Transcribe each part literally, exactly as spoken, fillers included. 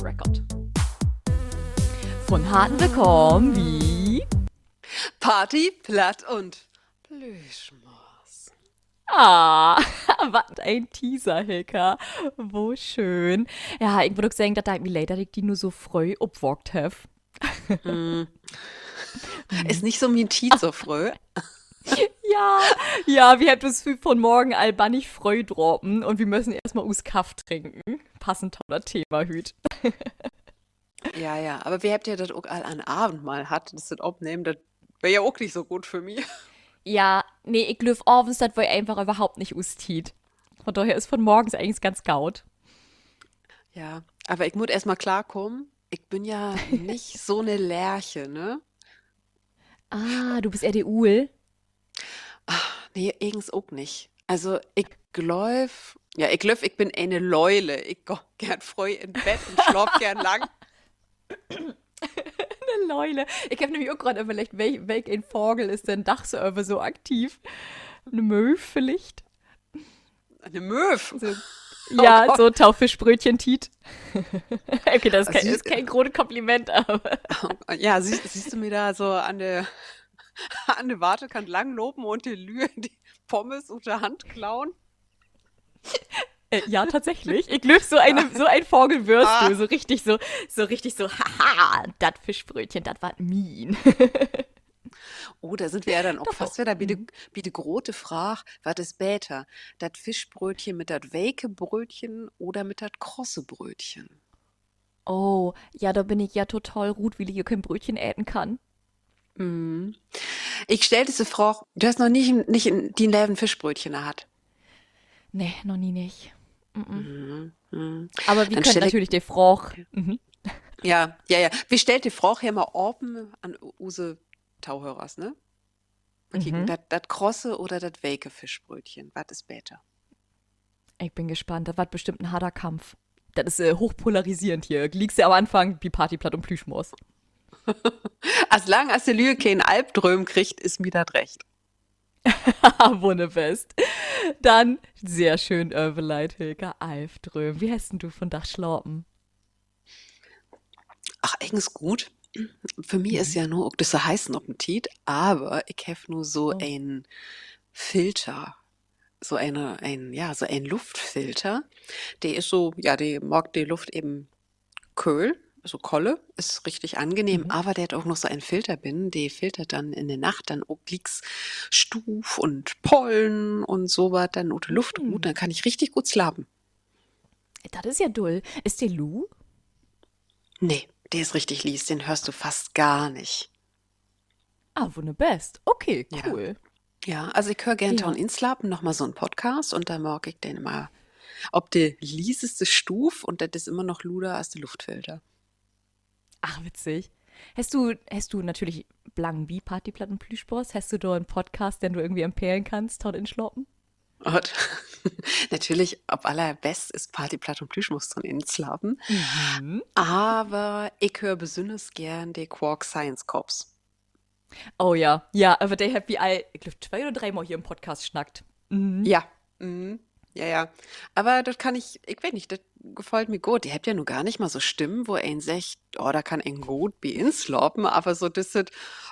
Record. Von Harten willkamen bi Party, Platt un Plüschmors. Ah, wat en Teaser, Hilka. Wo schöön. Ja, ik mutt ok seggen, dat deit mi leed, dat ik di nu so fröh opweckt heff. Is nich so mien Tiet so fröh. Ja, ja, wi hebbt us vun Morgen al bannig fröh drapen un wi müssen eerstmal us Kaff drinken. Passend to dat Thema hüüt. Ja, ja, aver wi hebbt ja dat ok al an Avend mal hatt, dat is dat Opnehmen, dat weer ja ok nich so goot för mi. Ja, nee, ik glööv, avends, dat weer eenfach överhaupt nich us Tiet. Von dorher is vun morgens egens ganz goot. Ja, aver ik mutt eerstmal klarkamen. Ik bün ja nich so 'ne Lerche, ne? Ah, du büst ehr de Uul? Ah, nee, egens ok nich. Also, ik glööv, ja, ik glööv, ik bün ene Leule. Ik gah geern fröh in Bett un slaap geern lang. 'Ne Leule. Ik heff nämlich ok graad överleggt, wel-, welk en Vagel is denn dagsöver so aktiv? 'Ne Mööv villicht? 'Ne Mööv? So, ja, so to Fischbrötchen-Tiet. Okay, dat is keen grote Kompliment, aver ja, sühst, sühst du mi dor so an de, an de Waterkant langlopen un de Lüe de Pommes ut de Hand klauen? Äh, ja, tatsächlich. Ik glööv, so ene, so en Vagel wörst du. So richtig so, so richtig so, haha, dat Fischbrötchen, dat warrt mien. Oh, dor sünd wi ja denn ok fast wedder bi de, bi de grote Fraag, wat is beter? Dat Fischbrötchen mit dat weke Brötchen oder mit dat krosse Brötchen? Oh, ja, dor bün ik ja total rut, wiel ik ja keen Brötchen eten kann. Ik stell disse Fraag, du hest noch nie, nich in dien Leven Fischbrötchen hatt? Nee, noch nie nich. Aver wi köönt natürlich de Fraag, ja, ja, ja. Wi stellt de Fraag hier mal apen an use Tohörers, ne? Mal kieken, dat, dat krosse oder dat weke Fischbrötchen, wat is beter? Ik bün gespannt, dat warrt bestimmt en harten Kampf. Dat is, äh, hoochpolarisierend hier. Glieks an'n Anfang bi Party, Platt un Plüschmors. As lang as de Lüe keen Albdrööm kriggt, is mi dat recht. Wunnerbest. Denn, sehr schöön överleidt, Hilka, Albdrööm. Wo hest denn du vundaag slapen? Ach, egens goot. För mi is ja nu ok düsse Heissnoppentiet, aver ik heff nu so en Filter, so en, en, ja, so en Luftfilter. De is so, ja, de maakt de Luft even köhl, so kolle, is richtig angenehm, aver de hett ok noch so en Filter binnen, de filtert denn in de Nacht denn ok glieks Stuuv un Pollen un so wat denn ut de Luft rut, denn kann ik richtig goot slapen. Dat is ja dull. Is de luut? Nee, de is richtig lies, den höörst du fast gor nich. Ah, wunnerbest. Okay, cool. Ja, also ik höör geern to'n Inslapen noch mal so'n Podcast un denn maak ik den immer op de lieseste Stuuv un dat is immer noch luder as de Luftfilter. Ach, witzig. Hest du, hest du natürlich blangen bi Party, Platt un Plüschmors, hest du dor en Podcast, den du irgendwie empfehlen kannst to'n Inslapen? Natürlich, op allerbest is Party, Platt un Plüschmors to'n Inslapen. Aver ik höör besünners geern de Quarks Science Cops. Oh ja, ja, över de hebbt wi al, ik glööv, twee oder dree Mal hier in'n Podcast snackt. Ja, ja, ja. Aver dat kann ik, ik weet nich, dat gefallt mi goot. De hebbt ja nu gor nich mal so Stimmen, wo een seggt, oh, dor kann een goot bi inslapen, aver so düsset,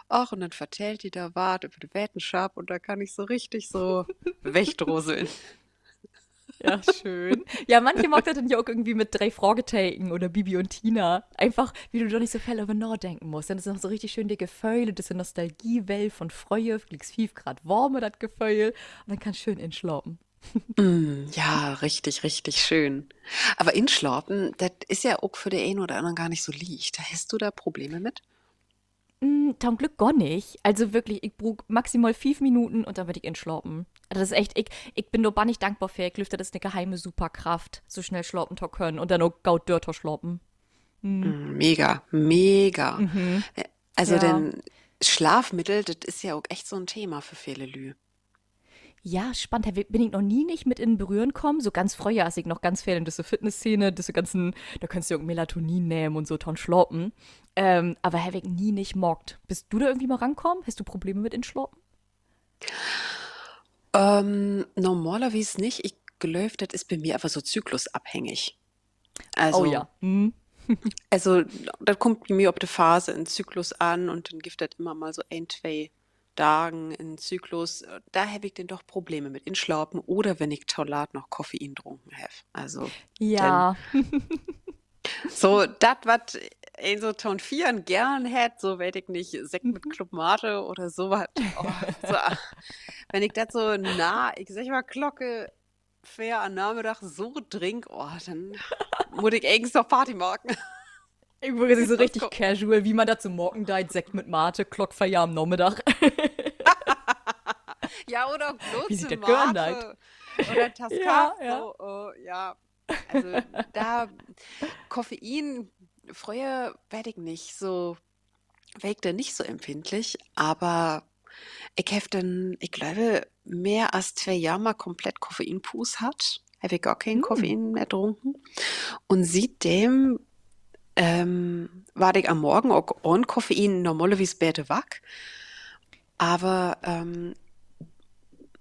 ach, un denn vertellt de dor wat över de Wetenschap un dor kann ik so richtig so wegdröseln. Ja, schöön. Ja, manche maakt dat denn ja ok irgendwie mit Dree Fraagteken oder Bibi un Tina. Eenfach, wiel du dor nich so veel över nadenken musst. Denn is noch so richtig schöön de Geföhle, düsse Nostalgiewell von fröher, glieks fief Graad warmer, dat Geföhl. Un denn kannst schöön inslapen. Ja, richtig, richtig schöön. Aver inslapen, dat is ja ok för de een oder annern gor nich so licht. Hest du dor Probleme mit? To'n Glück gor nich. Also würklich, ik bruuk maximal fief Minuten un denn bün ik inslapen. Dat is echt, ik, ik bün dor bannig dankbor för. Ik glööv, dat is 'ne geheime Superkraft, so snell slapen to könen un denn ok goot dörtoslapen. Mega, mega. Also denn Slaapmiddel, dat is ja ok echt so'n Thema för vele Lüüd. Ja, spannend. Heff ik, bün ik noch nie nich mit in Berühren kamen. So ganz fröher, as ik noch ganz veel in düsse Fitnessszene, düsse ganzen, dor kannst du ja ok Melatonin nehmen un so to'n Slapen. Aver heff ik nie nich maakt. Büst du dor irgendwie mal rankamen? Hest du Probleme mit Inslapen? Normalerwies nich. Ik glööv, dat is bi mi aver so zyklusafhängig. Also, Also, dat kummt bi mi op de Phase in Zyklus an un denn gifft dat immer mal so een, twee Dagen in Zyklus, äh, dor heff ik denn doch Probleme mit Inslapen oder wenn ik to laat noch Koffein drunken heff. Also, denn so dat, wat een so to'n Fiern geern hett, so, weet ik nich, Sekt mit Club Mate oder so wat. Oh, so, wenn ik dat so na, ik segg mal, Klock veer an'n Namiddag so drink, oh, denn mutt ik egens noch Party maken. Ik würr seggen, so richtig casual, wie man dat so maken deit, Sekt mit Mate, Klock veer an'n Namiddag. Ja, oder ok blots Mate oder Tass Kaff, so, äh, ja. Also, dor, Koffein, fröher, weet ik nich, so, weer ik dor nich so empfindlich, aver ik heff denn, ik glööv, mehr as twee Johr mal komplett Koffeinpaus hatt. Heff ik gor keen Koffein mehr drunken. Un sietdem, ähm, warr ik an'n Morgen ok ahn Koffein normalerwies beter waak. Aver, ähm,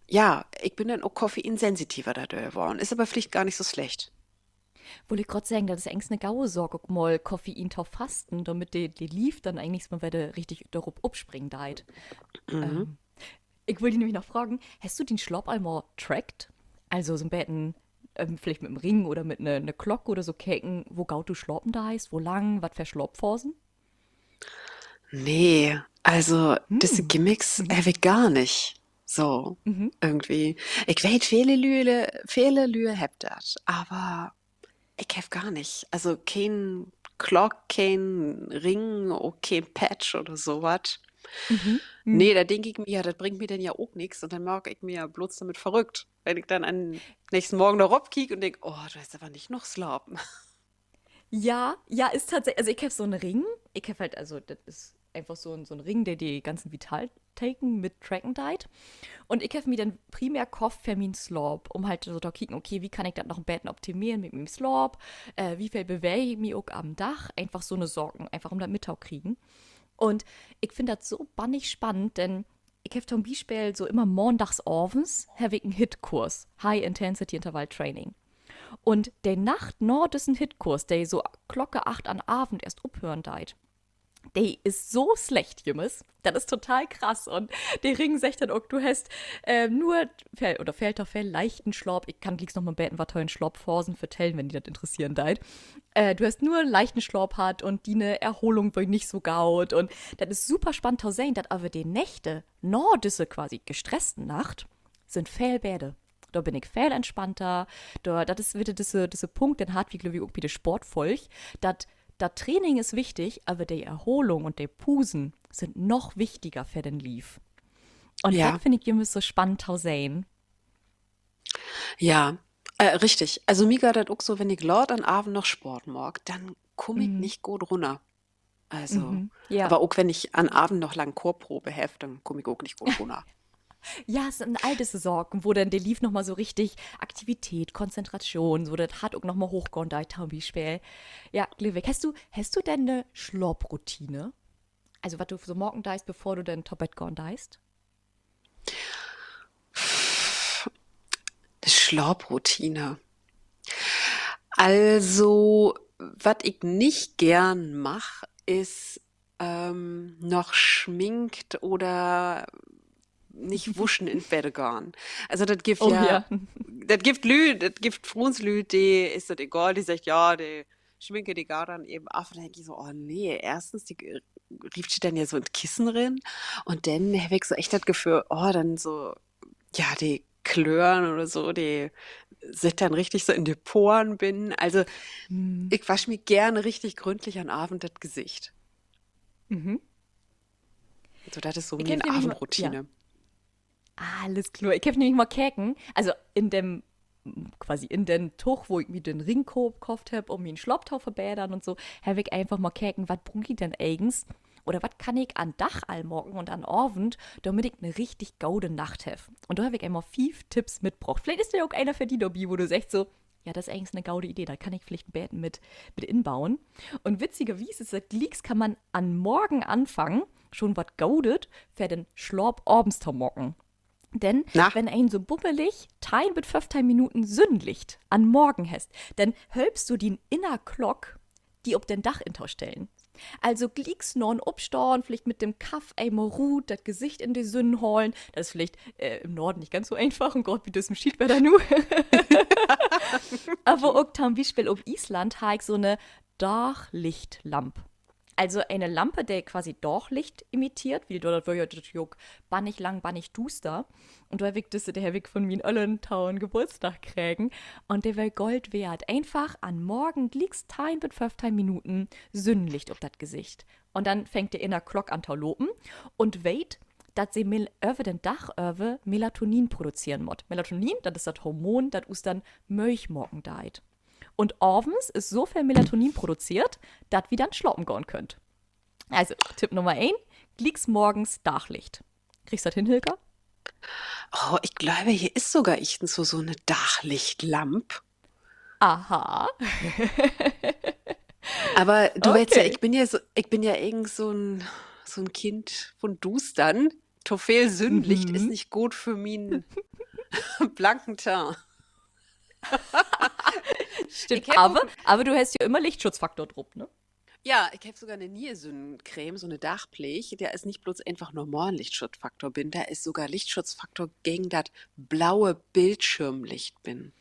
ja, ik bün denn ok koffeinsensitiver dordör worrn. Is aver villicht gor nich so slecht. Wull ik graad seggen, dat is egens 'ne gode Saak, ok mal Koffein to fasten, dormit de, de Lief denn egentlich mal wedder richtig dorop opspringen deit. Ähm, ik wull di nämlich noch fragen, hest du dien Slaap al mal trackt? Also so 'n beten, ähm, villicht mit 'n Ring oder mit 'ne, 'ne Klock oder so keken, wo goot du slapen deist, wo lang, wat för Slaapphasen? Nee, also, disse Gimmicks heff ik gor nich. So, irgendwie. Ik weet, vele Lüe, vele Lüe hebbt dat, aver ik heff gor nich. Also, keen Klock, keen Ring, ok keen Patch oder so wat. Nee, dor denk ik mi, ja, dat bringt mi denn ja ok nix. Un denn maak ik mi ja blots dormit verrückt, wenn ik denn an'n nächsten Morgen dor rop kiek un denk: Oh, du hest aver nich noog slapen. Ja, ja, is tatsächlich, also ik heff so 'n Ring. Ik heff halt, also dat is eenfach so 'n, so 'n Ring, de de ganzen Vitalteken mit tracken deit. Un ik heff mi den primär köfft för mien Slaap, üm halt so to kieken, okay, wie kann ik dat noch en beten optimeren mit mien Slaap? Äh, wie veel beweeg ik mi ok an'n Dag? Eenfach so 'ne Saken, eenfach üm dat mittokriegen. Un ik finn dat so bannig spannend, denn ik heff to'n Bispeel so immer maandags avends heff ik en HIIT-Kurs, High Intensity Interval Training. Un de Nacht na düssen HIIT-Kurs, de so Klock acht an'n Avend eerst ophören deit, de is so slecht jümmers. Dat is total krass. Un de Ring seggt denn ok, du hest, äh, nur veel, oder veel to veel leichten Slaap. Ik kann glieks noch mal 'n beten wat to den Slaapphasen vertellen, wenn di dat interesseren deit. Äh, du hest nur leichten Slaap hatt un diene Erholung weer nich so goot. Un dat is super spannend to sehn, dat aver de Nächte na düsse quasi gestressten Nacht sünd veel beter. Dor bün ik veel entspannter. Dor, dat is wedder düsse, düsse Punkt, den harrn wi, glööv ik, ok bi de Sportfolg, dat, dat Training is wichtig, aver de Erholung un de Pusen sünd noch wichtiger för den Lief. Un dat finn ik jümmers so spannend to sehn. Ja, äh, richtig. Also mi geiht dat ok so, wenn ik laat an'n Avend noch Sport maak, denn kumm ik nich goot rünner. Also, aver ok wenn ik an'n Avend noch lang Chorprobe heff, denn kumm ik ok nich goot rünner. Ja, 't sünd all düsse Saken, wo denn de Lief noch mal so richtig Aktivität, Konzentration, so, dat hett ok noch mal hoochgahn deit to'n Bispeel. Ja, glööv ik. Hest du, hest du denn 'ne Slaaproutine? Also, wat du so maken deist, bevör du denn to Bett gahn deist? De Slaaproutine. Also, wat ik nich geern mag, is, ähm, noch schminkt oder nich wuschen in't Bett gahn. Also, dat gifft ja, dat gifft Lüüd, dat gifft Fruenslüüd, de is dat egal, de seggt, ja, de Schminke, de geiht denn even af. Un denn denk ik so, oh nee, eerstens, de, äh, rievt sik denn ja so in't Kissen rin. Un denn heff ik so echt dat Geföhl, oh, denn so, ja, de Klören oder so, de sitt denn richtig so in de Poren binnen. Also, ik wasch mi geern richtig gründlich an'n Avend dat Gesicht. So, dat is so miene Avendroutine. Allens kloor. Ik heff nämlich mal keken, also in den, quasi in den Tog, wo ik mi den Ring ko-, köfft heff, üm mien Slaap to verbetern un so, heff ik eenfach mal keken, wat bruuk ik denn egens? Oder wat kann ik an'n Dag al maken un an'n Avend, dormit ik 'ne richtig gode Nacht heff? Un dor heff ik eenmal fief Tipps mitbrocht. Villicht is dor ok een för di dorbi, wo du seggst so, ja, dat is egens 'ne gode Idee, dat kann ik villicht 'n beten mit, mit inbauen. Un witzigerwies is dat glieks, kann man an'n Morgen anfangen, schon wat Godes för den Slaap avends to maken. Denn wenn een so bummelig teihn bit föffteihn Minuten Sünnenlicht an'n Morgen hest, denn hölpst du dien inner Klock, di op den Dag intostellen. Also glieks na'n Opstahn, villicht mit den Kaff eenmal rut, dat Gesicht in de Sünn halen. Dat is villicht, äh, in'n Norden nich ganz so eenfach un graad bi düssen Schietwedder nu. Aver ok to'n Bispeel op Island harr ik so 'ne Daglichtlamp. Also ene Lampe, de quasi Daglicht imiteert, wiel dor, dat weer ja, dat ja ok bannig lang, bannig duuster. Un dor heff ik düsse, de heff ik von mien Öllern to'n Geburtsdag kregen. Un de weer Gold weert. Eenfach an'n Morgen glieks teihn bit föffteihn Minuten Sünnenlicht op dat Gesicht. Un denn fangt de inner Klock an to lopen un weet, dat se mel-, över den Dag över Melatonin produzeren mutt. Melatonin, dat is dat Hormon, dat us denn mööd maken deit. Un avends is so veel Melatonin produzeert, dat wi denn slapen gahn köönt. Also, Tipp Nummer een, glieks morgens Daglicht. Kriggst dat hin, Hilka? Oh, ik glööv, hier is sogor jichtens so, so 'ne Daglichtlamp. Aha. Aver du weetst ja, ik bün ja so, ik bün ja egens so 'n, so 'n Kind von Duustern. To veel Sünnenlicht is nich goot för mien blanken Teint. Stimmt, aver, aver du hest ja jümmer Lichtschutzfaktor drup, ne? Ja, ik heff sogor 'ne ne'e Sünnencreme, so 'ne Dagpleeg. Dor is nich blots eenfach normalen Lichtschutzfaktor binnen, dor is sogor Lichtschutzfaktor gegen dat blaue Bildschirmlicht binnen.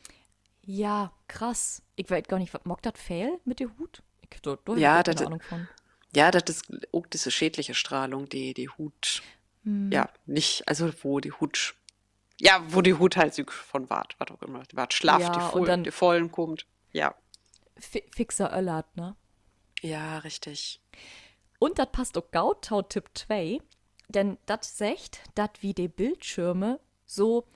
Ja, krass. Ik weet gor nich, wat maakt dat veel mit de Huut? Ik heff dor, dor heff ik keen Ahnung von. Ja, dat is ok disse schädliche Strahlung, de de Huut, ja, nich, also wo de Huut, ja, wo de Huut halt süük von warrt, wat ok jümmer, wat slaff, de Follen kummt. Ja. Fi-, fixer öllert, ne? Ja, richtig. Un dat passt ok goot to Tipp twee, denn dat seggt, dat wi de Bildschirme so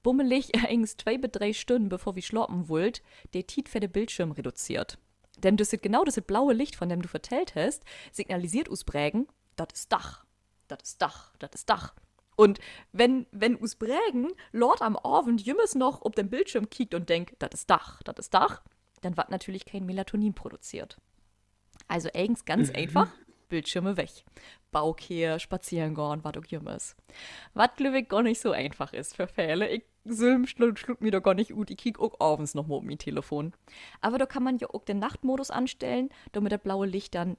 bummelig egens twee bit dree Stünnen, bevör wi slapen wüllt, de Tiet för de Bildschirm reduzeert. Denn düsset, genau düsset blaue Licht, von dem du vertellt hest, signaliseert us Bregen: Dat is Dag, dat is Dag, dat is Dag. Un wenn, wenn us Bregen laat an'n Avend jümmers noch op den Bildschirm kiekt un denkt: Dat is Dag, dat is Dag, denn warrt natürlich keen Melatonin produzeert. Also egens ganz eenfach: Bildschirme weg. Bauk her, spazieren gahn, wat ok jümmers. Wat, glööv ik, gor nich so eenfach is för vele. Ik sülm slu-, sluut mi dor gor nich ut. Ik kiek ok avends noch mal op mien Telefon. Aver dor kann man ja ok den Nachtmodus anstellen, dormit dat blaue Licht denn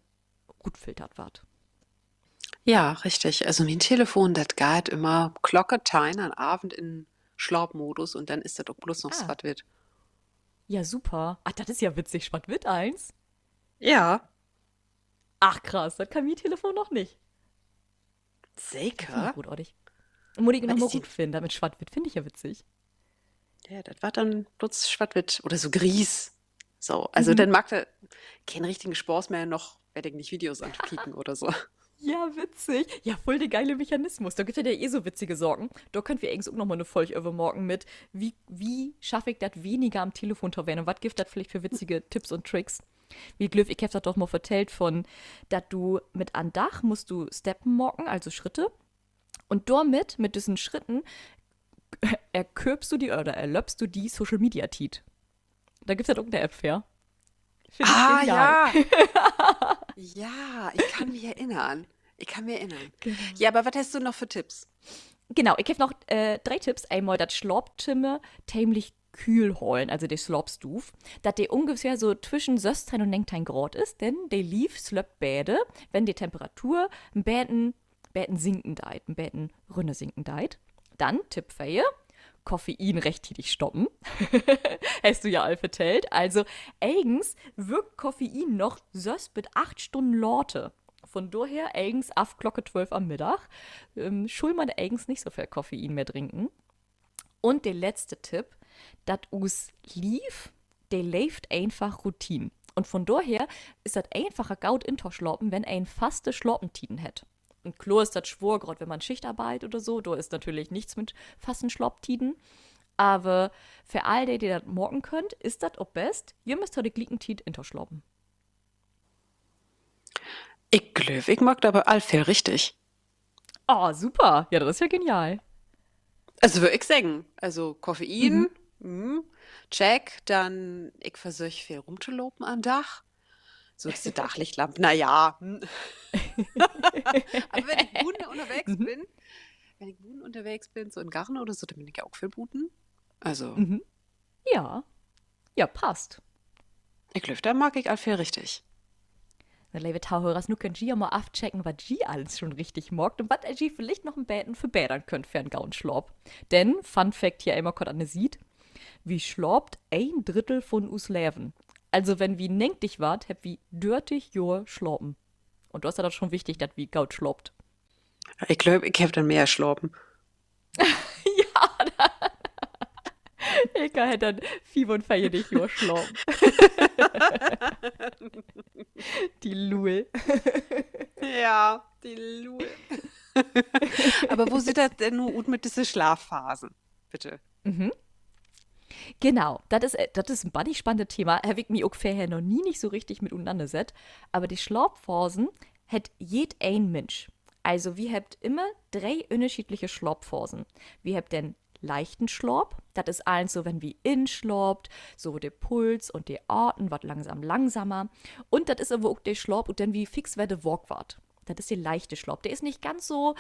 rutfiltert warrt. Ja, richtig. Also mien Telefon, dat geiht jümmer Klock teihn an'n Avend in Slaapmodus un denn is dat ok blots noch swattwitt. Ja, super. Ah, dat is ja witzig, swattwitt allens. Ja. Ach, krass, dat kann mien Telefon noch nich. Seker? Grootartig. Mutt ik noch mal rutfinnen, dat mit swattwitt finn ik ja witzig. Ja, dat warrt denn blots swattwitt oder so gries. So, also denn maakt dat keen richtigen Spaaß mehr, noch, weet ik nich, Videos antokieken oder so. Ja, witzig. Ja, vull de geile Mechanismus. Dor gifft dat ja eh so witzige Saken. Dor köönt wi egens ok noch mal 'ne Folg över maken mit, wie, wie schaff ik dat, weniger an't Telefon to ween? Un wat gifft dat villicht för witzige Tipps un Tricks? Wi, glööv, ik heff dat doch mal vertellt von, dat du mit an'n Dag musst du Steppen maken, also Schritte. Un dormit, mit düssen Schritten, erköppst du di oder erlöppst du di Social-Media-Tiet. Dor gifft dat ok 'ne App för. Finn ik genial. Ja, ik kann mi erinnern. Ik kann mi erinnern. Ja, aver wat hest du noch för Tipps? Genau, ik heff noch, äh, dree Tipps. Eenmal dat Slaapzimmer temlich kühl holen, also de Slaapstuuv, dat de ungefähr so twischen sössteihn un negenteihn Graad is, denn de Lief slöppt beter, wenn de Temperatur en beten, beten sinken deit, en beten rünnersinken deit. Denn Tipp veer, Koffein rechttiedig stoppen. Hest du ja al vertellt. Also, egens würkt Koffein noch söss bit acht Stünnen later. Von dorher egens af Klock twölf an'n Middag, ähm, schull man egens nich so veel Koffein mehr drinken. Un de letzte Tipp, dat us Lief, de leevt eenfach Routine. Un von dorher is dat eenfacher, goot intoslapen, wenn een faste Slapentieden hett. Un kloor is dat swoor, graad wenn man Schicht arbeidt oder so, dor is natürlich nix mit fasten Slaptieden. Aver för all de, de dat maken köönt, is dat op best, jümmers to de glieken Tiet intoslapen. Ik glööv, ik maak dor aver al veel richtig. Ah, super. Ja, dat is ja genial. Also, wöör ik seggen. Also, Koffein, mm, check. Denn, ik versöök, veel rümtolopen an'n Dag. So, düsse Daglichtlamp, na ja. Aver wenn ik buten ünnerwegs bün, wenn ik buten ünnerwegs bün, so in'n Goorn oder so, denn bün ik ja ok veel buten. Also. Ja. Ja, passt. Ik glööv, dor maak ik al veel richtig. Na, leve Tohörers, nu köönt ji ja mal afchecken, wat ji allens schon richtig maakt un wat ji villicht noch en beten verbetern köönt för en goden Slaap. Denn, Fun Fact hier eenmal kort an de Siet: Wi slaapt een Drittel von us Leven. Also, wenn wi negentig warrt, hebbt wi dörtig Johr slapen. Un dor is dat schon wichtig, dat wi goot slaapt. Ik glööv, ik heff denn mehr slapen. Ja, Hilka hett denn fiefunveertig Johr slapen. De Luul. Ja, de Luul. Aver wo süht dat denn nu ut mit disse Slaapphasen? Bitte. Genau, dat is, äh, dat is en bannig spannendet Thema. Heff ik mi ok vörher noch nie nich so richtig mit utenannersett. Aver de Slaapphasen hett jedeen Minsch. Also, wi hebbt immer dree ünnerscheedliche Slaapphasen. Wi hebbt den leichten Slaap, dat is allens so, wenn wi inslaapt, so de Puls un de Aten warrt langsam langsamer. Un dat is aver ok de Slaap, ut den wi fix wedder waak warrt. Dat is de leichte Slaap. De is nich ganz so,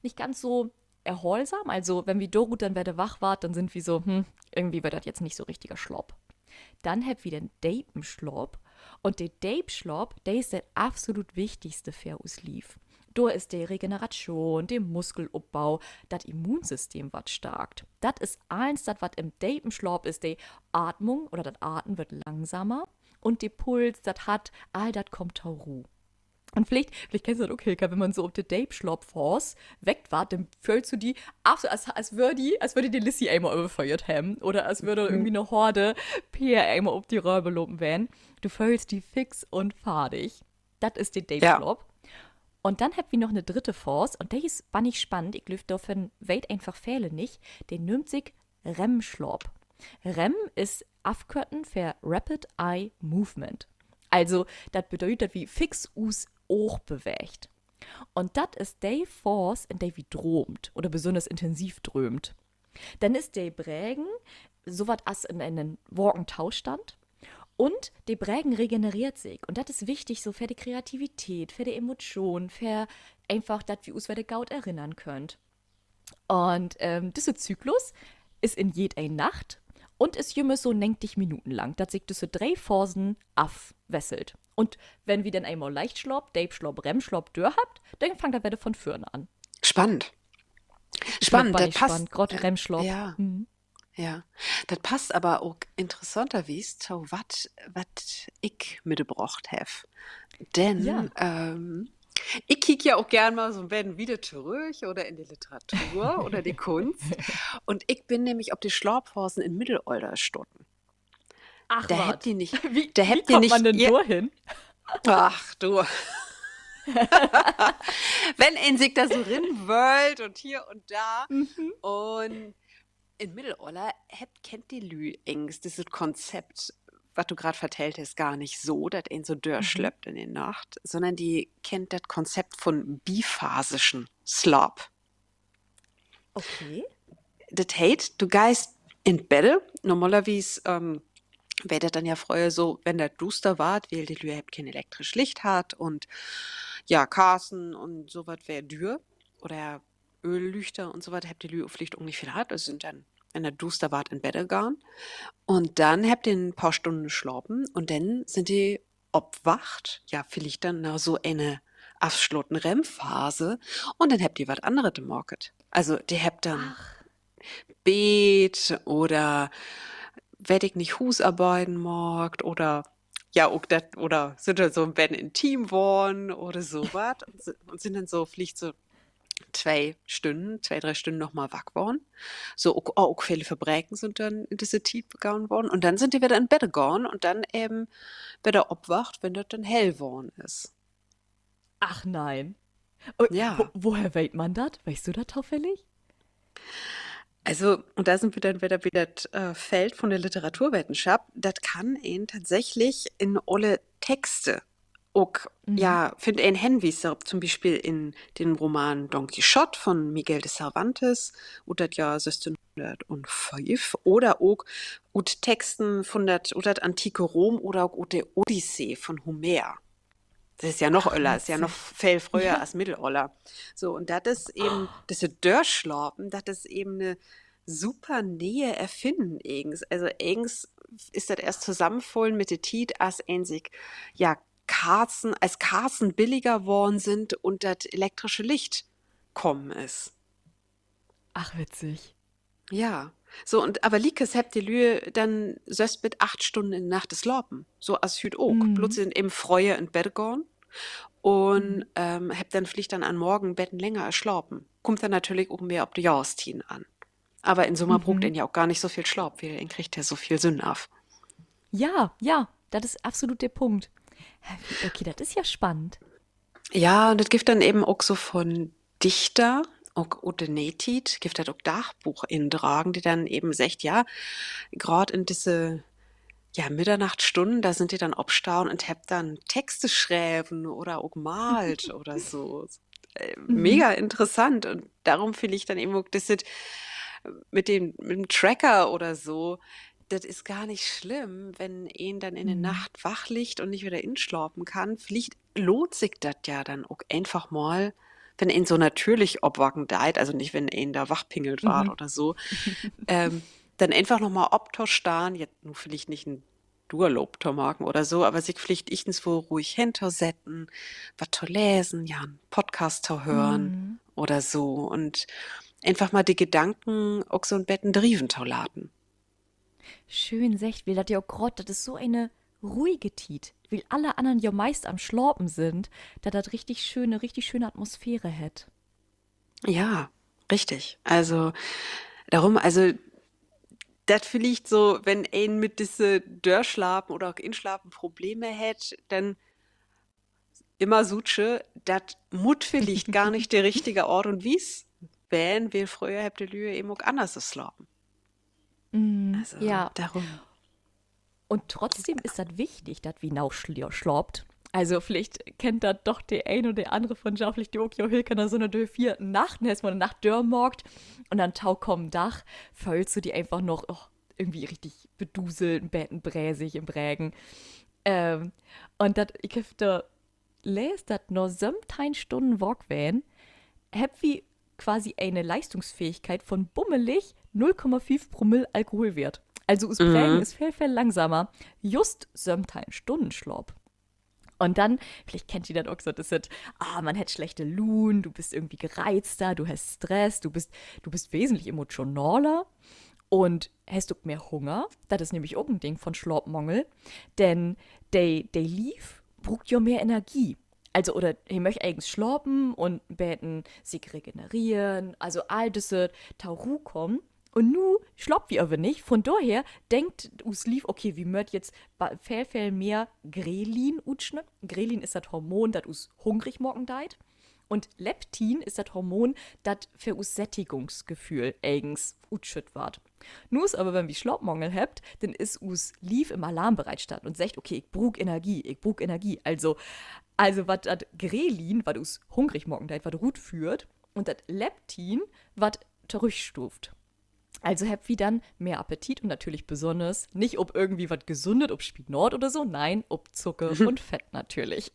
nich ganz so erholsam. Also, wenn wi dor ut denn wedder waak warrt, denn sünd wi so, hm, irgendwie weer dat jetzt nich so richtiger Slaap. Denn hebbt wi den depen Slaap. Un de Deepslaap, de is dat absolut Wichtigste för us Lief. Dor is de Regeneratschoon, de Muskelopbau, dat Immunsystem warrt starkt. Dat is allens dat, wat in'n depen Slaap is. De Atmung oder dat Aten warrt langsamer. Un de Puls, dat Hart, all dat kummt to Ruh. Un villicht, villicht kennst du dat ok, Hilka, wenn man so op de Deepslaapphaas weckt warrt, denn föhlst du di absolut, as, as wöör di, as wöör di de Lissy eenmal överföhrt hebben oder as wöör dor irgendwie 'ne Horde Peer eenmal op di röverlopen ween. Du föhlst di fix un fardig. Dat is de Deepslaap. Un denn hebbt wi noch 'ne dritte Phaas, un de is bannig spannend. Ik glööv, dorvon weet eenfach vele nich. De nöömt sik REM-Slaap. REM is Afkörten för Rapid Eye Movement. Also, dat bedüüdt, dat wi fix us Oog beweegt. Un dat is de Phaas, in de wi dröömt oder besünners intensiv dröömt. Denn is de Bregen so wat as in enen waken Tostand. Un de Bregen regenereert sik. Un dat is wichtig so för de Kreativität, för de Emotion, för eenfach, dat wi us wedder goot erinnern köönt. Un, ähm, düsse Zyklus is in jedeen Nacht un is jümmers so negentig Minuten lang, dat sik düsse dree Phasen afwesselt. Un wenn wi denn eenmal Leichtslaap, Deepslaap, REM-Slaap dör hebbt, denn fangt dat wedder von vörn an. Spannend. Spannend, dat passt, graad REM-Slaap. Ja. Ja, dat passt aver ok interessanterwies to wat, wat ik mitbrocht heff. Denn, ähm, ik kiek ja ok geern mal so 'n beten wieder torüch oder in de Literatur oder de Kunst. Un ik bün nämlich op de Slaapphasen in't Middelöller stoten. Ach, dor hebbt de nich, dor hebbt de nich, ach du. Wenn een sik dor so rinwöhlt un hier un dor. Un in't Middelöller hebbt, kennt de Lüüd egens düsset Konzept, wat du graad vertellt hest, gor nich so, dat een so dörslöppt in de Nacht, sünnern de kennt dat Konzept von biphasischen Slaap. Dat heet, du geihst in't Bedde, normalerwies, ähm, weer dat denn ja fröher so, wenn dat duuster warrt, wiel de Lüüd hebbt keen elektrisch Licht hatt un, ja, Karzen un so wat weer düer. Oder Ööllüchter un so wat hebbt de Lüüd villicht ok nich veel hatt, also sünd denn, wenn dat duuster warrt, in't Bedde gahn. Un denn hebbt de en poor Stünnen slapen un denn sünd de opwacht, ja, villicht denn na so ene afslaten REM-Phase un denn hebbt de wat anners maakt. Also, de hebbt denn beedt oder, weet ik nich, Huusarbeiden maakt oder, ja, ok dat, oder sünd denn so 'n beten intim worrn oder so wat un sünd denn so villicht so twee Stünnen, twee, dree Stünnen noch mal waak worrn. So, ok, ok vele Verbreken sünd denn in disse Tiet begahn worrn. Un denn sünd de wedder in't Bedde gahn un denn even wedder opwacht, wenn dat denn hell worrn is. Ach nee. Ja. Woher weet man dat? Weetst du dat tofällig? Also, un dor sünd wi denn wedder bi dat, äh, Feld von de Literaturwetenschop. Dat kann een tatsächlich in olle Texte ok, ja, finnt een Henwies dorop, to'n Bispeel in den Roman Don Quijote von Miguel de Cervantes ut dat Johr sössteihn oder ok ut Texten von dat, ut dat antike Rom oder ok ut de Odyssee von Homer. Dat is ja noch öller, is ja noch veel fröher as Middelöller. So, un dat is even, disse Dörslapen, dat is even 'ne super ne'e Erfinnen egens. Also egens is dat eerst tosamenfullen mit de Tiet, as een sik, ja, Kerzen, as Kerzen billiger worrn sünd un dat elektrische Licht kamen is. Ach, witzig. Ja. So, un aver liekers hebbt de Lüe denn söss bit acht Stünnen in de Nacht slapen. So as hüüt ok. Blots se sünd even fröher in't Bett gahn un, ähm, hebbt denn villicht denn an'n Morgen beten länger slapen. Kummt denn natürlich ok mehr op de Johrstieden an. Aver in Sommer bruukt een ja ok gor nich so veel Slaap, wiel een kriggt ja so veel Sünn af. Ja, ja, dat is absolut de Punkt. Okay, dat is ja spannend. Ja, un dat gifft denn even ok so von Dichter, ok ut de Neetiet, gifft dat ok Dagbook-Indragen, de denn even seggt, ja, graad in disse, ja, Middernachtsstünnen, dor sünd de denn opstahn un hebbt denn Texte schreven oder ok maalt oder so. Äh, mega interessant. Un dorüm finn ik denn even ok, dat is mit dem, mit dem Tracker oder so, dat is gor nich slimm, wenn een denn in de Nacht wach liggt un nich wedder inslapen kann. Villicht lohnt sik dat ja denn ok eenfach mal, wenn een so natürlich opwaken deit, also nich, wenn een dor wachpingelt warrt oder so, ähm, denn eenfach noch mal optostahn, nu villicht nich en Duerloop to maken oder so, aver sik villicht jichtenswo ruhig hentosetten, wat to lesen, ja, en Podcast to hören oder so. Un eenfach mal de Gedanken ok so 'n beten drieven to laten. Schöön seggt, wiel dat ja ok graad, dat is so ene ruhige Tiet, wiel alle annern ja meist an't Slapen sünd, dat dat richtig schöne, richtig schöne Atmosphäre hett. Ja, richtig. Also, dorüm, also, dat villicht so, wenn een mit disse Dörslapen oder ok Inslapen Probleme hett, denn jümmer suutje, dat mutt villicht gor nich de richtige Aart un Wies ween, wiel fröher hebbt de Lüe even ok anners slapen. Also, ja, dorüm. Un trotzdem is dat wichtig, dat wi noog schla-, slaapt. Also, villicht kennt dat doch de een un de annere von jo, villicht du ok, jo, Hilke, na so 'ne dörfierte Nacht, hest mal 'ne Nacht dörmaakt un an'n tokamen Dag föhlst du di eenfach noch, oh, irgendwie richtig beduselt, en beten bräsig in'n Bregen. Ähm, un dat, ik heff dor leest, dat na söventeihn Stünnen waak ween, hebbt wi quasi ene Leistungsfähigkeit von bummelig null Komma fief Promill Alkoholweert. Also us Bregen is veel, veel langsamer. Just söventeihn Stünnen Slaap. Un denn, villicht kennt ji dat ok so, dat is, ah, man hett slechte Luun, du büst irgendwie gereizter, du hest Stress, du büst, du büst wesentlich emotionaler un hest ok mehr Hunger. Dat is nämlich ok en Ding von Slaapmangel. Denn de, de Lief bruukt ja mehr Energie. Also, oder he möcht egens slapen un beten sik regenereren, also all düsse to Ruh kamen. Un nu slaapt wi aver nich. Von dorher denkt us Lief, okay, wi mööt jetzt ba-, veel, veel mehr Ghrelin utschütten. Ghrelin is dat Hormon, dat us hungrig maken deit. Un Leptin is dat Hormon, dat för us Sättigungsgeföhl egens utschütt warrt. Nu is aver, wenn wi Slaapmangel hebbt, denn is us Lief in Alarmbereitschaft un seggt: Okay, ik bruuk Energie, ik bruuk Energie. Also, also wat dat Ghrelin, wat us hungrig maken deit, wat rutföhrt, un dat Leptin, wat torüchstuuft. Also hebbt wi denn mehr Appetit un natürlich besünners nich op irgendwie wat Gesundet, op Spinat oder so, nein, op Zucker un Fett natürlich.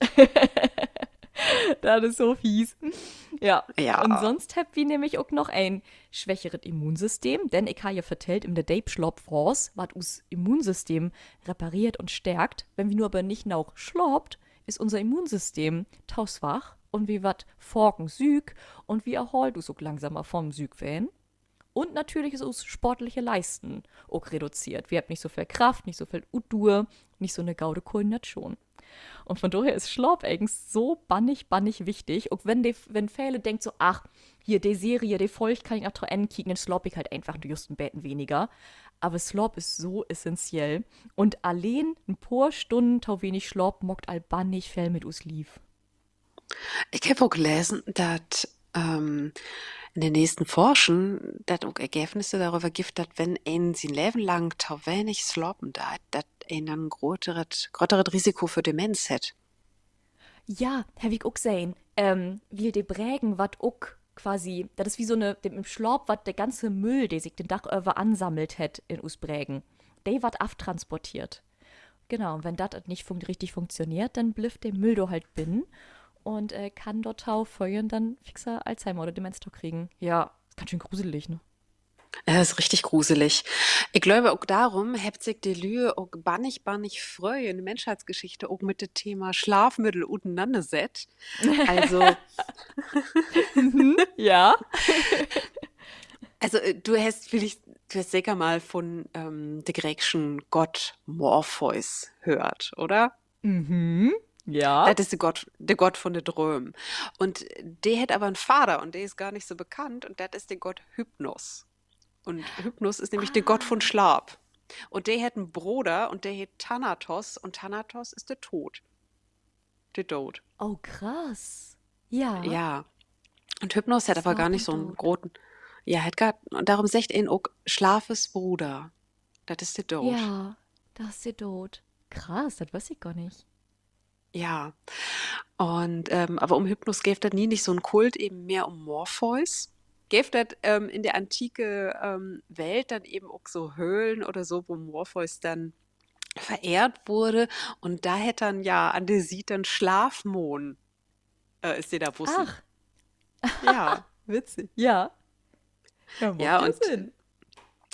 Dat is so fies. Ja. Ja. Un sonst hebbt wi nämlich ok noch en swächeret Immunsystem, denn ik harr ja vertellt, in de Deepslaapphaas warrt us Immunsystem repareert un stärkt. Wenn wi nu aver nich noog slaapt, is unser Immunsystem to swach un wi warrt faken süük un wi erhaalt us ok langsamer von't Süükween. Un natürlich is us sportliche Leisten ok reduzeert. Wi hebbt nich so veel Kraft, nich so veel Utduer, nich so 'ne gode Koordination. Un von dorher is Slaap egens so bannig, bannig wichtig. Ok wenn de, wenn vele denkt so: Ach, hier, de Serie, de Folg kann ik noch to Enn kieken, denn slaap ik halt eenfach just en beten weniger. Aver Slaap is so essentiell. Un alleen en poor Stünnen to wenig Slaap maakt al bannig veel mit us Lief. Ik heff ok lesen, dat, ähm, in de neesten Forschen dat ok Ergevnisse doröver gifft, dat wenn een sien Leven lang to wenig slapen deit, dat een denn en gröteret, gröteret Risiko för Demenz hett. Ja, heff ik ok sehn. Ähm, wiel de Bregen warrt ok quasi, dat is wie so 'ne, de, in'n Slaap warrt de ganze Müll, de sik den Dag över ansammelt hett in us Bregen, de warrt aftransporteert. Genau, un wenn dat nich fun-, richtig funktioneert, denn blifft de Müll dor halt binnen un, äh, kann dorto föhren, denn fixer Alzheimer oder Demenz to kriegen. Ja, is ganz schöön gruselig, ne? Dat is richtig gruselig. Ik glööv, ok dorüm hebbt sik de Lüe ok bannig, bannig fröh in de Menschheitsgeschichte ok mit dat Thema Slaapmiddel utenannersett. Also, ja. Also, äh, du hest villicht, du hest seker mal vun, ähm, de greekschen Gott Morpheus höört, oder? Ja. Dat is de Gott, de Gott vun de Drööm. Un de hett aver en Vader un de is gor nich so bekannt un dat is de Gott Hypnos. Un Hypnos is nämlich de Gott vun Slaap. Un de hett en Broder un de heet Thanatos un Thanatos is de Dood. De Dood. Oh, krass. Ja. Ja. Un Hypnos hett aver gor nich so'n groten, ja, hett gor, un dorüm seggt een ok Slaap is Broder. Dat is de Dood. Ja, dat is de Dood. Krass, dat wüss ik gor nich. Ja. Un, ähm, aver üm Hypnos geev dat nie nich so'n Kult, even mehr üm Morpheus. Geev dat, ähm, in de antike, ähm, Welt denn even ok so Höhlen oder so, wo Morpheus denn verehrt wurr. Un dor hett denn ja an de Siet denn Slaapmohn, äh, is de dor wussen. Ach. Ja. Witzig, ja. Ja, un,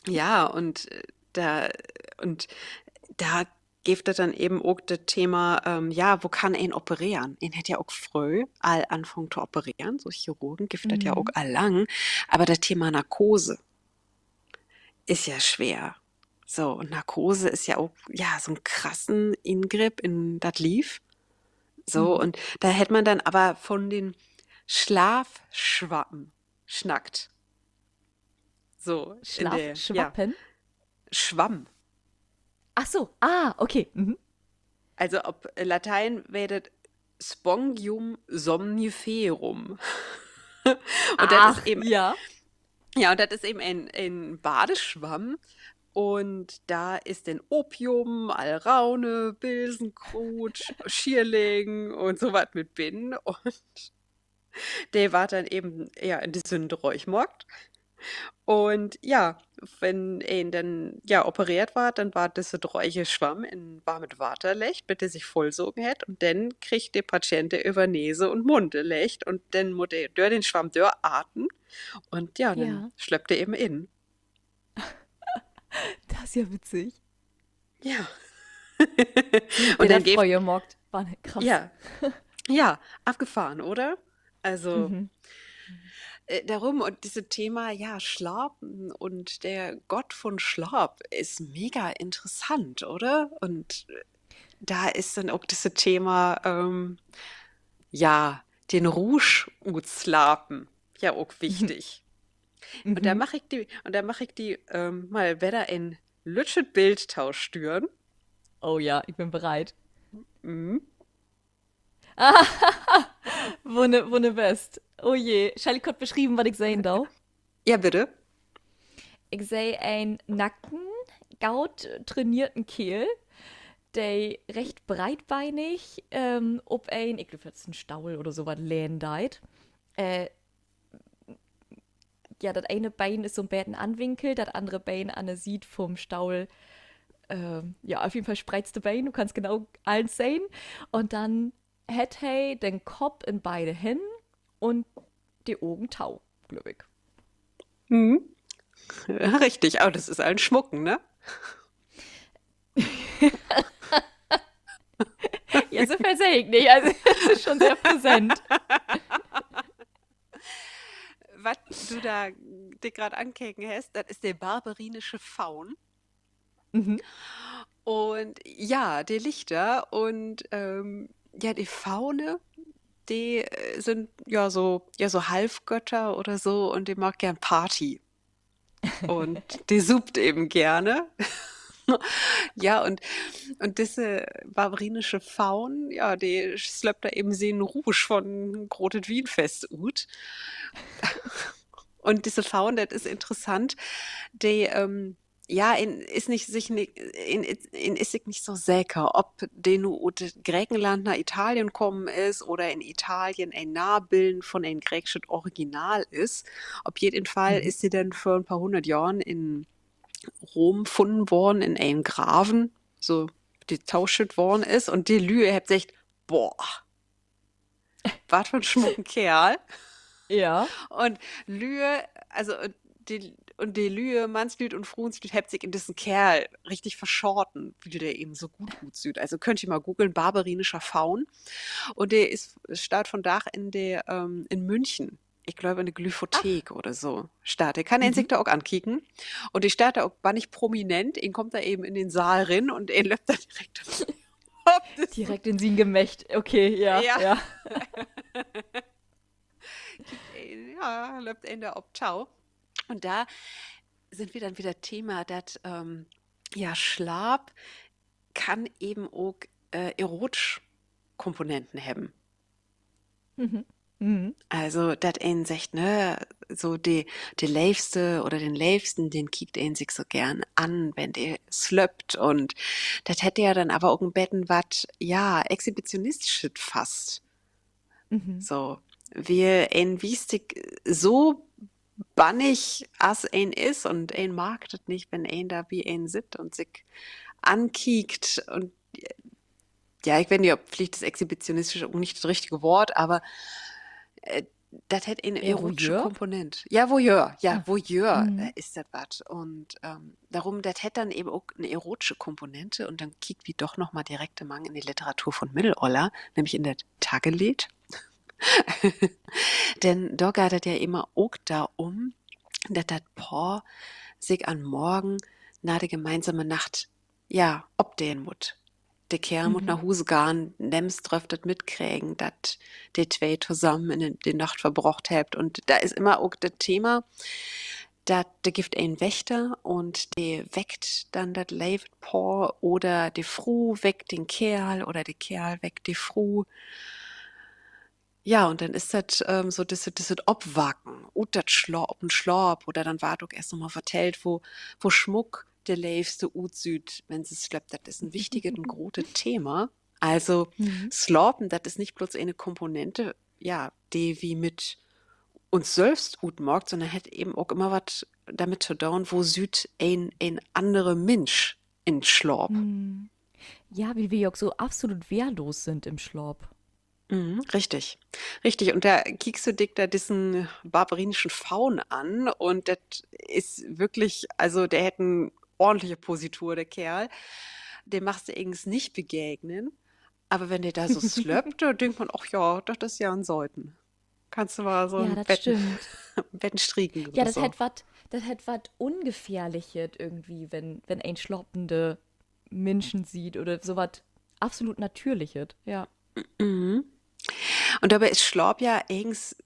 ja, un, äh, dor, un dor geev dat denn even ok dat Thema, ähm, ja, wo kann een opereren? Een hett ja ok fröh al anfungen to opereren, so Chirurgen gifft dat ja ok al lang. Aver dat Thema Narkose is ja sweer. So, un Narkose is ja ok, ja, so'n krassen Ingriff in dat Lief. So, un dor hett man denn aver vun den Slaapschwamm snackt. So, in de, ja. Schwamm. Ach so, ah, okay. Also op Latein weer dat Spongium somniferum. Un dat is even, ja, un dat is even en, en Badeswamm. Un dor is denn Opium, Alraune, Bilsenkruut, Schierling un so wat mit binnen. Un de warrt denn even, ja, in de Sünn dröög maakt. Un ja, wenn een denn, ja, opereert warrt, denn warrt disse dröge Swamm in warmet Water leggt, bit de sik vullsogen hett. Un denn kriggt de Patient de över Nese un Mund leggt. Un denn mutt de dör den Swamm döraten. Un ja, denn slöppt de even in. Dat is ja witzig. Ja. Un denn fröher maakt, ja, afgefahren, oder? Also, äh, dorüm, un disse Thema, ja, Slapen un de Gott vun Slaap is mega interessant, oder? Un, äh, dor is denn ok disse Thema, ähm, ja, den Ruusch utslapen ja ok wichtig. Un dor mag ik di, un dor mag ik di, ähm, mal wedder en lüttjet Bild tostüren. Oh ja, ik bün bereit. Wunner-, wunnerbest. Oh je, schall ik kort beschrieven, wat ik sehn do? Ja, bitte. Ik seh en nackten, goot traineerten Keerl, de recht breitbeinig, ähm, op en, ik glööv, dat is en Stohl oder so wat, lehnen deit. Äh, ja, dat ene Been is so'n beten anwinkelt, dat annere Been an de Siet vun'n Stohl. Ähm, ja, op jeden Fall spreizte Been, du kannst genau allens sehn. Un denn hett he den Kopp in beide Hänn un de Ogen tau, glööv ik. Richtig, aver dat is al en Smucken, ne? Ja, so veel seh ik nich. Also, dat is schon sehr präsent. Wat du dor, di graad ankeken hest, dat is de Barberinische Faun. Un ja, de Lichter un, ähm, ja, de Faune, de, äh, sünd ja so, ja, so Halfgötter oder so un de maakt geern Party. Un de suupt even geern. Ja, un, un disse Barberinische Faun, ja, de slöppt dor even sien Ruusch vun grotet Wienfest ut. Un disse Faun, dat is interessant, de, ähm, ja, een is nich, sik nich, een, een is sik nich so seker, of de nu ut Grekenland na Italien kamen is oder in Italien en Nabillen vun en greekschet Original is. Op jeden Fall is de denn vör en poor hunnert Johren in Rom funnen worrn in en Graven, so, de toschütt worrn is. Un de Lüe hebbt seggt: Boah, wat för 'n smucken Keerl. Ja. Un Lüe, also, un de, Un de Lüe, Mannslüüd un Fruenslüüd, hebbt sik in dissen Keerl richtig verschaten, wiel de even so goot utsüht. Also köönt ji mal googeln, Barberinischer Faun. Un de is, steiht vundaag in de, ähm, in München. Ik glööv, in de Glyptothek oder so steiht de. Kann een sik dor ok ankieken. Un de steiht dor ok bannig prominent. Een kummt dor even in den Saal rin un een löppt dor direkt op, direkt in sien Gemächt. Okay, ja, ja. Ja, löppt een dor op to. Un dor sünd wi denn wedder Thema, dat, ähm, ja, Slaap kann even ok, äh, erotisch Komponenten hebben. Also, dat een seggt, ne, so de, de Leevste oder den Leevsten, den kiekt een sik so geern an, wenn de slöppt. Un dat hett ja denn aver ok en beten wat, ja, Exhibitionistischet fast. So, wiel een wiest sik so bannig, as een is, un een mag dat nich, wenn een dor bi een sitt un sik ankiekt un, ja, ik weet nich, of, villicht is exhibitionistisch ok nich dat richtige Woort, aver, äh, dat hett en erotische Komponent. Ja, Voyeur, ja, Voyeur, äh, is dat wat. Un, ähm, dorüm, dat hett denn even ok en erotische Komponente. Un denn kiekt wi doch noch mal direkt mang in de Literatur vun't Middeloller, nämlich in dat Tagelied. Denn dor geiht dat ja immer ok dorüm, dat dat Poor sik an'n Morgen na de gemeinsame Nacht, ja, opdelen mutt. De Keerl mutt na Huus gahn, nüms dröff dat mitkriegen, dat de twee tosamen in de, de Nacht verbrocht hebbt. Un dor is immer ok dat Thema, dat, dor gifft en Wächter un de weckt denn dat leve Poor oder de Fru weckt den Keerl oder de Keerl weckt de Fru. Ja, un denn is dat, ähm, so düsse, düsse Opwaken ut dat Sla-, ut den Slaap, oder denn warrt ok eerst noch mal vertellt, wo, wo smuck de Leevste utsüht, wenn se slöppt. Dat is en wichtiget, en grotet Thema. Also, Slapen, dat is nich blots ene Komponente, ja, de wi mit uns sülvst utmaakt, sünnern hett even ok immer wat dormit to doon, wo süht en, en annere Minsch in Slaap. Ja, wiel wi ok so absolut wehrlos sünd in'n Slaap. Richtig. Richtig. Un dor kiekst du di dor dissen barberinischen Faun an un dat is würklich, also de hett en ordentliche Positur, de Keerl. De magst du egens nich begegnen. Aver wenn de dor so slöppt, dor denkt man, ach ja, dat is ja en Söten. Kannst du mal so 'n beten strieken oder so. Ja, dat stimmt. Ja, dat hett wat, dat hett wat Ungefährlichet irgendwie, wenn, wenn een slapende Minschen süht oder so wat absolut Natürlichet, ja. Un dorbi is Slaap ja egens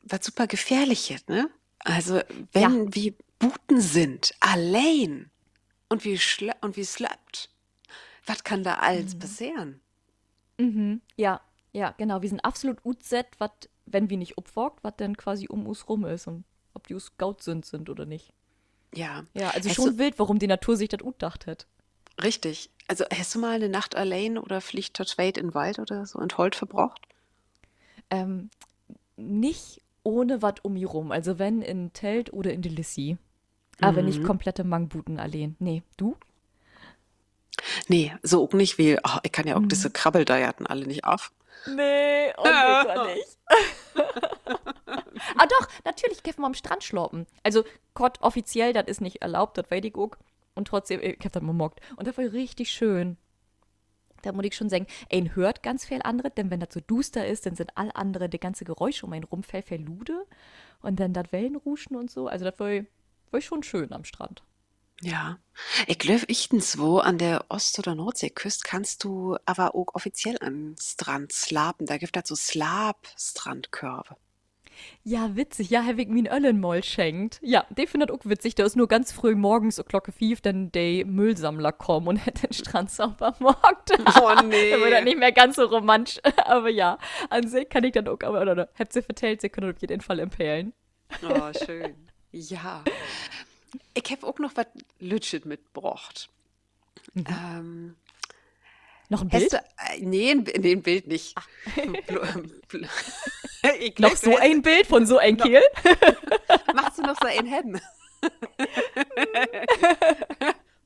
wat super Gefährlichet, ne? Also, wenn wi buten sünd, alleen, un wi slö-, un wi slöppt, wat kann dor allens passeren? Ja, ja, genau. Wi sünd absolut utsett, wat, wenn wi nich opwaakt, wat denn quasi üm us rüm is un of de us goot sünd, sünd oder nich. Ja, also schon wild, worüm de Natur sik dat utdacht hett. Richtig. Also, hest du mal 'ne Nacht alleen oder villicht to tweet in'n Wald oder so, in't Holt verbrocht? Nich ohne wat üm mi rüm. Also wenn in Telt oder in de Lissi. Aver nich komplett mang buten alleen. Nee. Du? Nee, so ok nich, wiel, oh, ik kann ja ok disse Krabbeldeerten alle nich af. Nee, un ik ok nich. Ah, doch, natürlich, ik heff mal an'n Strand slapen. Also, kort, offiziell, dat is nich erlaubt, dat weet ik ok. Un trotzdem, ik heff dat mal maakt. Un dat weer richtig schöön. Dat mutt ik schon seggen. Een höört ganz veel anneret, denn wenn dat so duuster is, denn sünd all annere, de ganze Geräusche üm een rüm veel, veel luder. Un denn dat Wellenruschen un so. Also dat weer, weer schon schöön an'n Strand. Ja. Ik glööv, jichtenswo an de Ost- oder Noordseeküst kannst du aver ok offiziell an'n Strand slapen. Dor gifft dat so Slaapstrandkörve. Ja, witzig. Ja, heff ik mien Öllern mal schenkt. Ja, de finnt dat ok witzig. Dor is nu ganz fröh morgens, so Klock fief, denn de Müllsammler kamen un hett den Strand sauber maakt. Oh, nee. Denn weer dat nich mehr ganz so romantisch. Aver ja, an sik kann ik dat ok, aver, oder, hebbt se vertellt, se köönt dat op jeden Fall empfehlen. Oh, schöön. Ja. Ik heff ok noch wat Lüttjet mitbrocht. Noch en Bild? Hest du, äh, nee, en Bi-, nee, en Bild nich. Blo-, blo-, ik glööv, noch so en Bild von so en Keerl? Magst du noch so en hebben?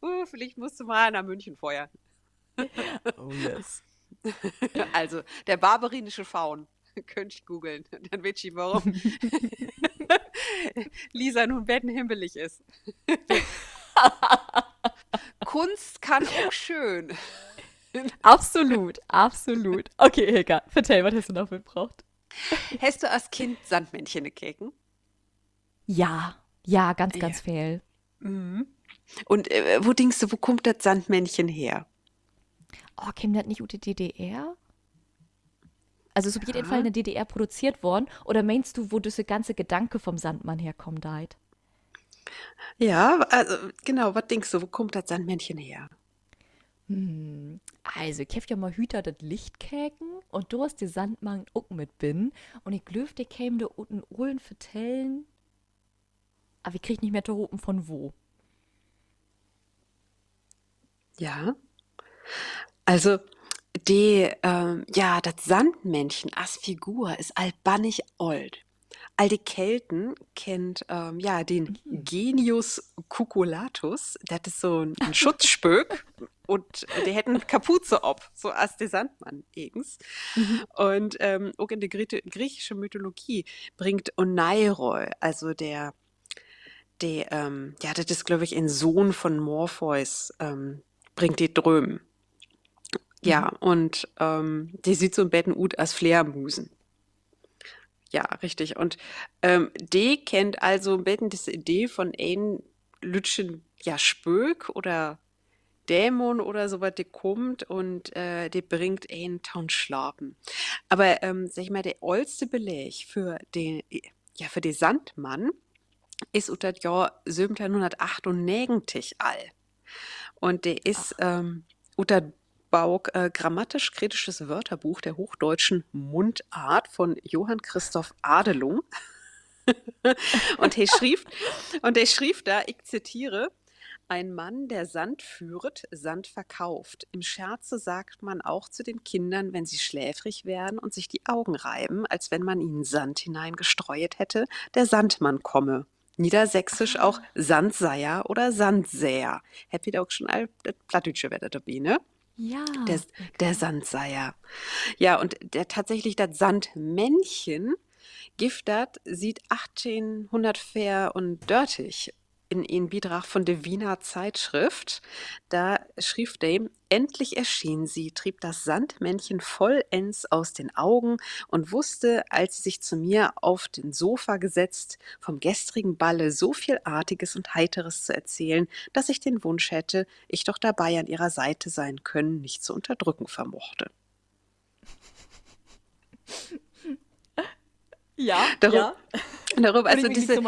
Uh, villicht musst du mal na München fohren. Oh, yes. Also, de barberinische Faun. Köönt ji googeln, denn weet ji, worüm. Lisa nu en beten himmelig is. Kunst kann ok schöön. Absolut, absolut. Okay, Hilka, vertell, wat hest du noch mitbracht? Hest du as Kind Sandmännchen keken? Ja, ja, ganz, ganz veel. Un wo denkst du, wo kummt dat Sandmännchen her? Oh, keem dat nich ut de D D R? Also, is op jeden Fall in de D D R produzeert worrn. Oder meenst du, wo düsse ganze Gedanke vom Sandmann herkamen deit? Ja, also, genau, wat denkst du, wo kummt dat Sandmännchen her? Also, ik heff ja mal Hüter dat Licht keken un dor is de Sandmann ok mit binnen. Un ik glööv, de keem dor ut en olen Vertellen. Aver wi kriegt nich mehr tohopen von wo. Ja. Also, de, ja, dat Sandmännchen as Figur is al bannig oolt. All de Kelten kennt, ja, den Genius cucullatus, dat is so 'n Schutzspöök, un de hett en Kapuze op, so as de Sandmann egens. Un ok in de griechische Mythologie bringt Oneiroi, also de, de, ja, dat is, glööv ik, en Söhn von Morpheus, bringt de Drööm. Ja, un de süht so 'n beten ut as Fleermusen. Ja, richtig. Un de kennt also 'n beten disse Idee von en lüttjen, ja, Spöök oder Dämon oder so wat, de kummt un de bringt een to'n Slapen. Aver, segg ik mal, de oolste Beleg för de, ja, för de Sandmann is ut dat Johr söventeihnhunnertachtundnegentig al. Un de is ut dat Book Grammatisch-kritisches Wörterbuch der hochdeutschen Mundart von Johann Christoph Adelung. Un he schrifft, un he schrifft dor, ik zitiere: Ein Mann, der Sand führet, Sand verkauft. Im Scherze sagt man auch zu den Kindern, wenn sie schläfrig werden und sich die Augen reiben, als wenn man ihnen Sand hineingestreut hätte, der Sandmann komme. Niedersächsisch auch Sandseier oder Sandsäher. Hebbt wi dor ok schon al dat plattdüütsche Wetter dorbi, ne? De Sandsäger. Ja, un tatsächlich dat Sandmännchen gifft dat siet achtteihnhunnertveerundörtig in en Bidrag von de Wiener Zeitschrift. Dor schrifft de: Endlich erschien sie, trieb das Sandmännchen vollends aus den Augen und wusste, als sie sich zu mir auf den Sofa gesetzt, vom gestrigen Balle so viel Artiges und Heiteres zu erzählen, dass ich den Wunsch hätte, ich doch dabei an ihrer Seite sein können, nicht zu unterdrücken vermochte. Ja, dorüm, also disse,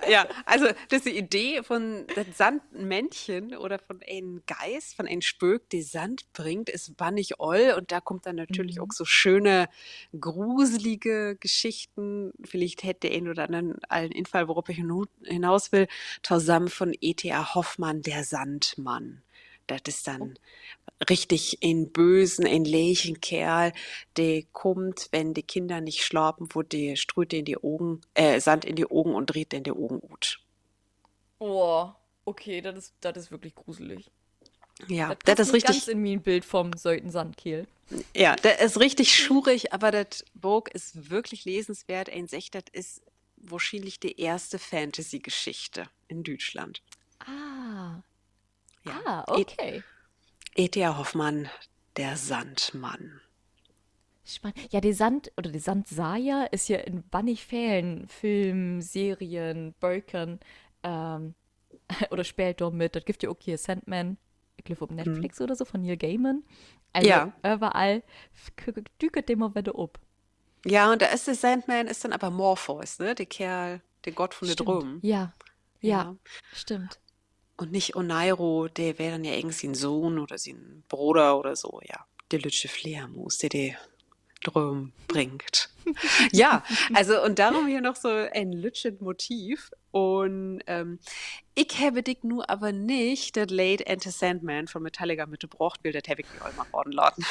ja, also disse Idee von dat Sandmännchen oder von en Geist, von en Spöök, de Sand bringt, is bannig oll. Un dor kummt denn natürlich ok so schöne, gruselige Geschichten. Villicht hett de een oder anner al en Infall, worop ik hinaus will. Tosamen von E T A Hoffmann, Der Sandmann. Dat is denn richtig en bösen, en legen Keerl, de kummt, wenn de Kinner nich slapen wüllt, de strüüt de in de Ogen, Sand in de Ogen un dreiht de de Ogen ut. Oh, okay, dat is würklich gruselig. Ja, dat is richtig in mien Bild von söten Sandkeerl. Ja, dat is richtig schurig, aver dat Book is würklich lesenswert. Een seggt, dat is wohrschienlich de eerste Fantasy-Geschichte in Düütschland. Ah. Ja, okay. E T A Hoffmann, Der Sandmann. Ja, de Sand- oder de Sandsager is ja in bannig velen Film, Serien, Böker oder speelt dor mit. Dat gifft ja ok hier Sandman, ik glööv, op Netflix oder so, von Neil Gaiman. Also överall düükt de mal wedder op. Ja, un dor is de Sandman, is denn aver Morpheus, ne? De Keerl, de Gott von de Drööm. Ja, ja, stimmt. Un nich Oneiro, de weer denn ja egens sien Söhn oder sien Broder oder so, ja. De lüttje Fleermuus, de de Drööm bringt. Ja, also, un dorüm hier noch so en lüttjet Motiv. Un ik heff di nu aver nich dat Leed Enter Sandman von Metallica mitbrocht, wiel dat heff ik di al mal raden laten.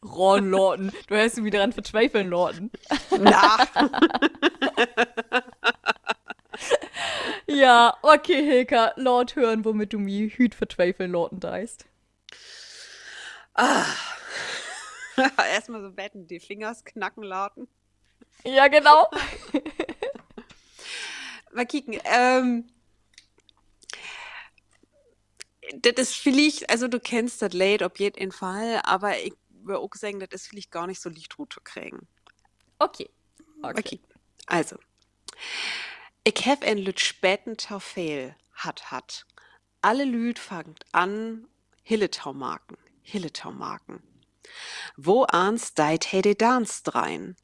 Raden laten? Du hest mi doran vertwiefeln laten. Na. Ja, okay, Hilka, laat hören, womit du mi hüüt vertwiefeln laten deist. Eerstmal so 'n beten de Fingers knacken laten. Ja, genau. Mal kieken. Ähm, dat is villicht, also du kennst dat Leed op jeden Fall, aver ik wöör ok seggen, dat is villicht gor nich so licht rut to kriegen. Okay. Okay. Also, ik heff en lütt beten to veel hatt, hatt. Alle Lüüd fangt an, Hille to maken, Hille to maken. Woans deit he de Danz dreihn?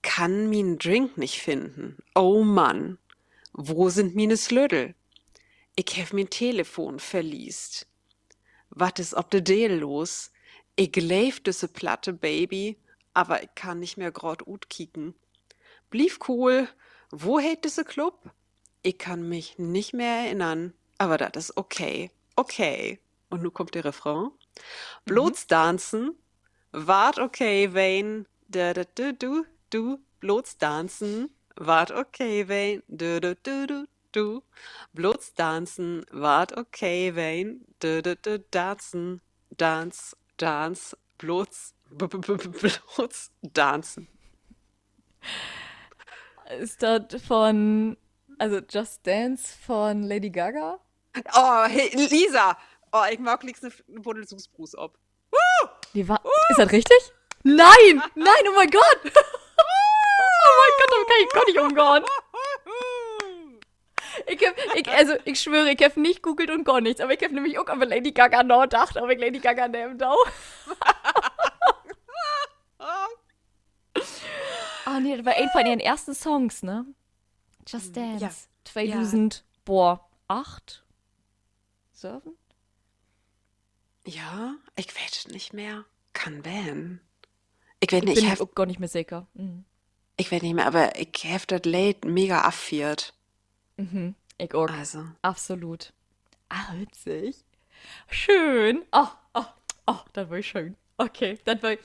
Kann mien Drink nich finnen. Oh Mann, wo sünd miene Slötel? Ik heff mien Telefon verliest. Wat is op de Deel los? Ik leev düsse Platte, Baby, aver ik kann nich mehr graad utkieken. Bliev cool. Wo heet düsse Club? Ik kann mi nich mehr erinnern, aver dat is okay. Okay. Un nu kummt de Refrain. Blots danzen warrt okay ween. Du, du, du, du, du. Blots danzen warrt okay ween. Du, du, du, du, du. Blots danzen warrt okay ween. Du, du, du, danzen, danz, danz, blots, b-, b-, b-, b-, blots danzen. Is dat von, also Just Dance von Lady Gaga? Oh, hey, Lisa! Oh, ik maak glieks en Buddel Suusbruus op. Nee, wa-, is dat richtig? Nee, nee, oh mien Gott! Oh mien Gott, dormit kann ik gor nich ümgahn. Ik heff, ik, also, ik swöör, ik heff nich googelt un gor nix, aver ik heff nämlich ok över Lady Gaga nadacht, of ik Lady Gaga nehmen do. Ah, nee, dat weer een von ehren eersten Songs, ne? Just Dance. Tweedusend, boah, acht? Söven? Ja, ik weet dat nich mehr. Kann ween. Ik weet nich, ik bün ok gor nich mehr seker. Ik weet nich mehr, aver ik heff dat Leed mega affeert. Ik ok. Also. Absolut. Ah, witzig. Schöön. Oh, oh, oh, dat weer schöön. Okay, dat weer,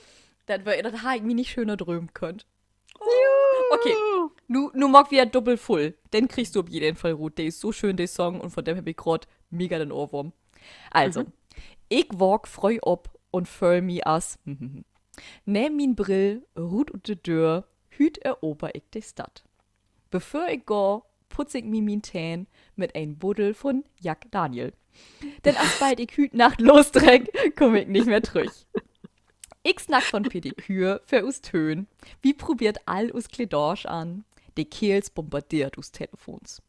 dat weer, dat harr ik mi nich schöner drömen kunnt. Okay, nu, nu maakt wi dat dubbel vull. Den kriggst du op jeden Fall rut. De is so schöön, de Song, un von dem heff ik graad mega den Ohrwurm. Also, ik waak fröh op un föhl mi as, nehm mien Brill, rut ut de Döör, hüüt erover ik de Stadt. Bevör ik gah, putz ik mi mien Tähn mit en Buddel von Jack Daniel. Denn asbald ik hüüt Nacht lostreck, kumm ik nich mehr trüch. Ik snack von Pediküür för us Töhn. Wi probeert all us Kledaasch an. De Keerls bombardeert us Telefons.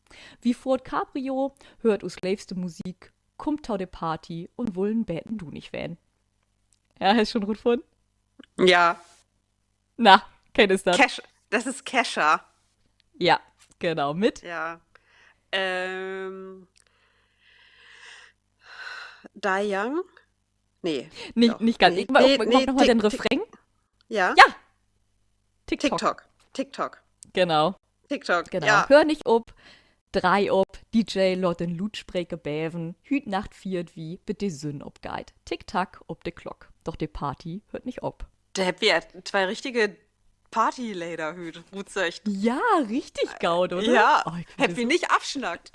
Wi fohrt Cabrio, höört us leevste Musik, kummt to de Party un wullen beten dunig ween. Ja, hest schon rutfunnen? Ja. Na, keen is dat? Kesha. Dat is Kesha. Ja, genau, mit? Ja. Ähm, Dai Young? Nee. Nich, nich ganz. Ik maak, ik maak noch mal den Refrain. Ja? Ja. TikTok. TikTok. Genau. TikTok, genau. Höör nich op, dreih op, D J, laat den Luutspreker beven, hüüt Nacht fiert wi, bit de Sünn opgeiht. Tick-Tack op de Klock. Doch de Party höört nich op. Dor hebbt wi twee richtige Partyleder hüüt rutsöcht. Ja, richtig goot, oder? Ja, hebbt wi nich afsnackt.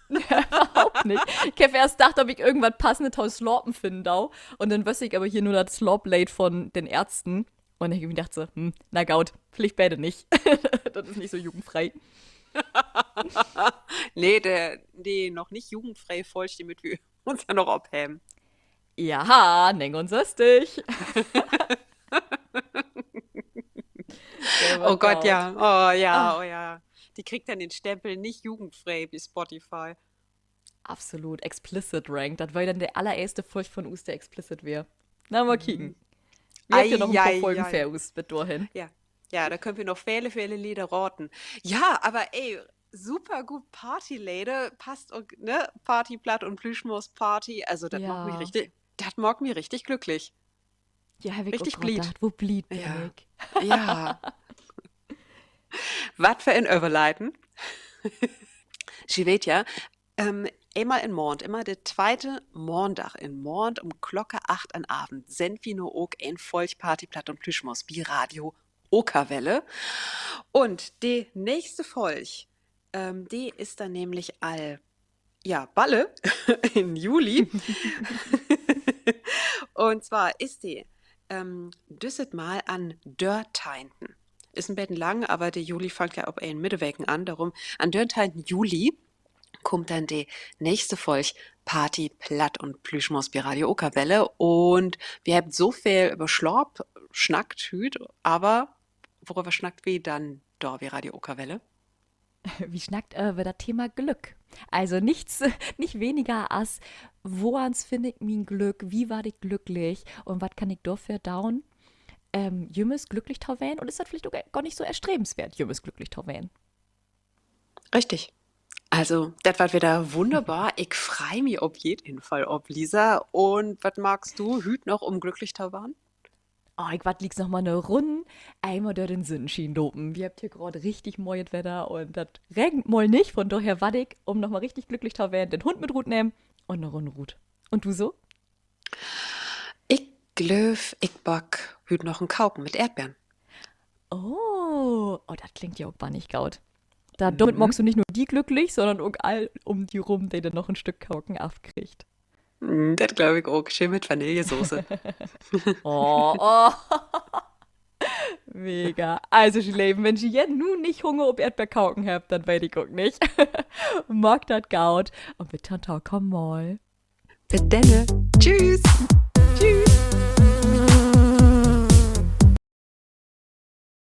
Överhaupt nich. Ik heff eerst dacht, of ik irgendwat Passendes to'n Slapen finnen do. Un denn wüss ik aver hier nu dat Slaapleed von den Ärzten. Un ik heff mi dacht so, hm, na goot, villicht beter nich. Dat is nich so jugendfrei. Nee, de, de noch nich jugendfree Folg, de mööt wi uns ja noch opheven. Ja, negenunsösstig. Oh Gott, ja. Oh ja, oh ja. De kriggt denn den Stempel nich jugendfree bi Spotify. Absolut, explicit rank. Dat weer denn de allereerste Folg von us, de explicit weer. Na, mal kieken. Wi hebbt ja noch en poor Folgen vör us bit dorhen. Ja, dor köönt wi noch vele, vele Leder raten. Ja, aver ey, super goot Partyleder. Passt ok, ne? Party, Platt un Plüschmors-Party. Also, dat maakt mi richtig, dat maakt mi richtig glücklich. Ja, heff ik ok graad dacht, wo blied bün ik. Ja. Wat för en Överleiten. Ji weet ja, eenmal in Maand, immer de tweite Maandag in Maand üm Klock acht an'n Avend sendt wi nu ok en Folg Party, Platt un Plüschmors bi Radio Okerwelle. Un de nächste Folg, de is denn nämlich al, ja, balle in Juli. Un zwar is de düsset Mal an'n dörteihnten. Is en beten lang, aver de Juli fangt ja op een Middeweken an. Dorüm, an dörteihnten Juli kummt denn de nächste Folg Party, Platt un Plüschmors bi Radio Okerwelle. Un wi hebbt so veel över Slaap snackt hüüt, aver woröver snackt wi denn dor bi Radio Okerwelle? Wi snackt över dat Thema Glück. Also nix, nich weniger as, woans finn ik mien Glück, wie warr ik glücklich un wat kann ik dorför doon, ähm, jümmers glücklich to ween? Un is dat villicht ok gor nich so erstrebensweert, jümmers glücklich to ween? Richtig. Also, dat warrt wedder wunnerbor. Ik frei mi op jeden Fall op, Lisa. Un wat maakst du hüüt noch, um glücklich to warrn? Oh, ik warr glieks noch mal 'ne Runn eenmal dör den Sünnenschien lopen. Wi hebbt hier graad richtig moiet Wedder un dat regent mal nich. Vun dorher warr ik, um noch mal richtig glücklich to ween, den Hund mit rutnehmen un 'ne Runn rut. Un du so? Ik glööv, ik back hüüt noch en Koken mit Eerdbeern. Oh, oh, dat klingt ja ok bannig goot. Dormit maakst du nich nur di glücklich, sonnern ok all um di rüm, de denn noch en Stück Koken afkriegt. Mm, dat glööv ik ok. Schöön mit Vanillesoße. Oh, oh. Mega. Also, ji Leven, wenn ji nu nich Hunger op Eerdbeerkoken hebbt, denn weet ik ok nich. Maakt dat goot un bit to'n tokamen Mal. Bit denne. Tschüss.